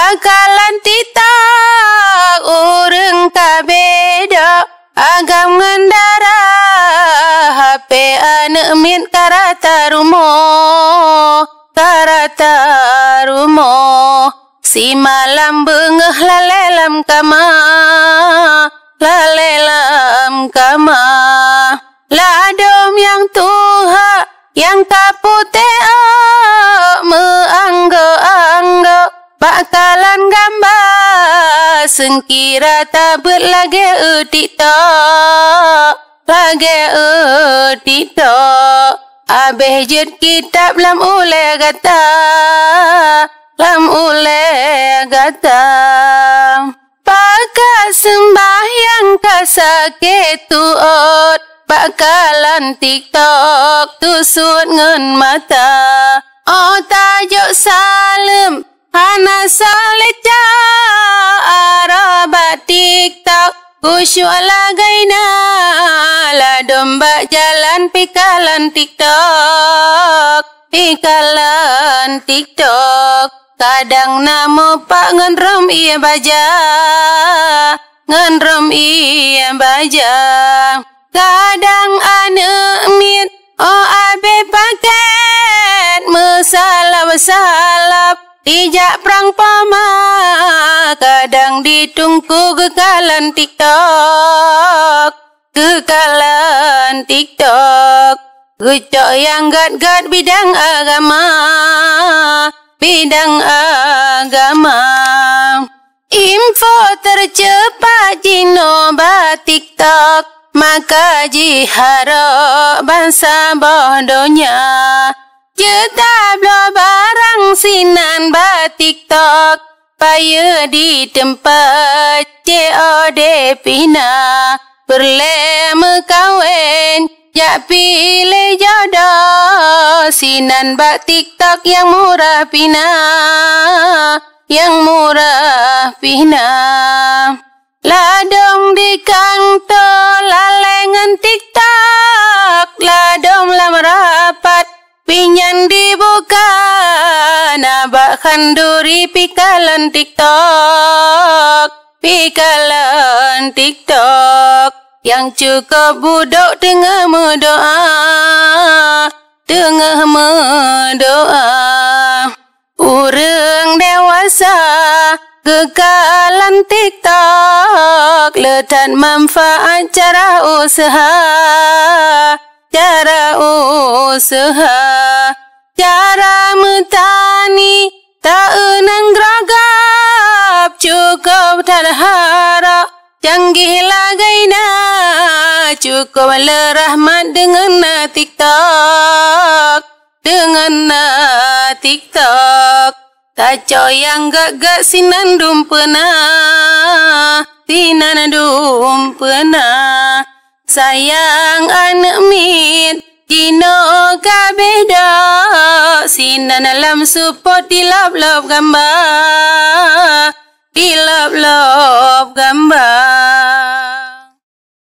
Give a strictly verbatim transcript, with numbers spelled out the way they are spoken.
Bak kalon TikTok ureuëng ka beda, agam ngon dara, H P aneuëk miet ka rata rumoh, ka rata rumoh. Simalam beungoh lalée lam kama, lalée lam kama. Ladom nyang tuha, nyang ka putéh ôk, meuanggo-anggo, bak kalon gamba, seungkira tabeuet lagée u TikTok, lagée u TikTok. Abéh jeuet kitab lam ulée gata, lam ulée gata. Pakat seumbahyang ka sakét tuôt, bak kalon TikTok teusuet ngon mata. Oh tajok saleuem, hana soe leucok, arah bak TikTok khusyuk lagée na. Ladom bak jalan pih kalon TikTok, pih kalon TikTok. Kadang na mupak ngon rhom ié baja, ngon rhom ié baja. Kadang aneuëk miet, oh abéh pakét, meusalab-salab, ijak prang poma. Kadang di teungku geukalon TikTok, geukalon TikTok. Geucok nyang gét-gét bidang agama, bidang agama. Info teuceupat jinoe bak TikTok, maka jiharok bansaboh donya. Jeuet tabloe barang sinan bak TikTok, payeue di teumpat C O D pih na. Peureulée meukawen, jak piléh jodoh, sinan bak TikTok nyang murah pih na, nyang murah pih na. Ladom di kantô lalée ngon TikTok, ladom lam rapat pih nyan dibuka. Na bak khanduri pih kalon TikTok, pih kalon TikTok. Nyang cukôp budok teungoh meudoá, teungoh meudoá. Ureuëng dewasa geukalon TikTok, le that manfaat cara useuha, cara useuha, cara meutani, taeunang grogap, cukôp that harok, canggih lagée na, cukôp le rahmat deungon na TikTok. Deungon na TikTok, tacok nyang gét-gét sinan dum peuna, sinan dum peuna. Sayang aneuëk miet, jinoe ka béh dok, sinan lam seupôt dilop-lop gamba, dilop-lop gamba.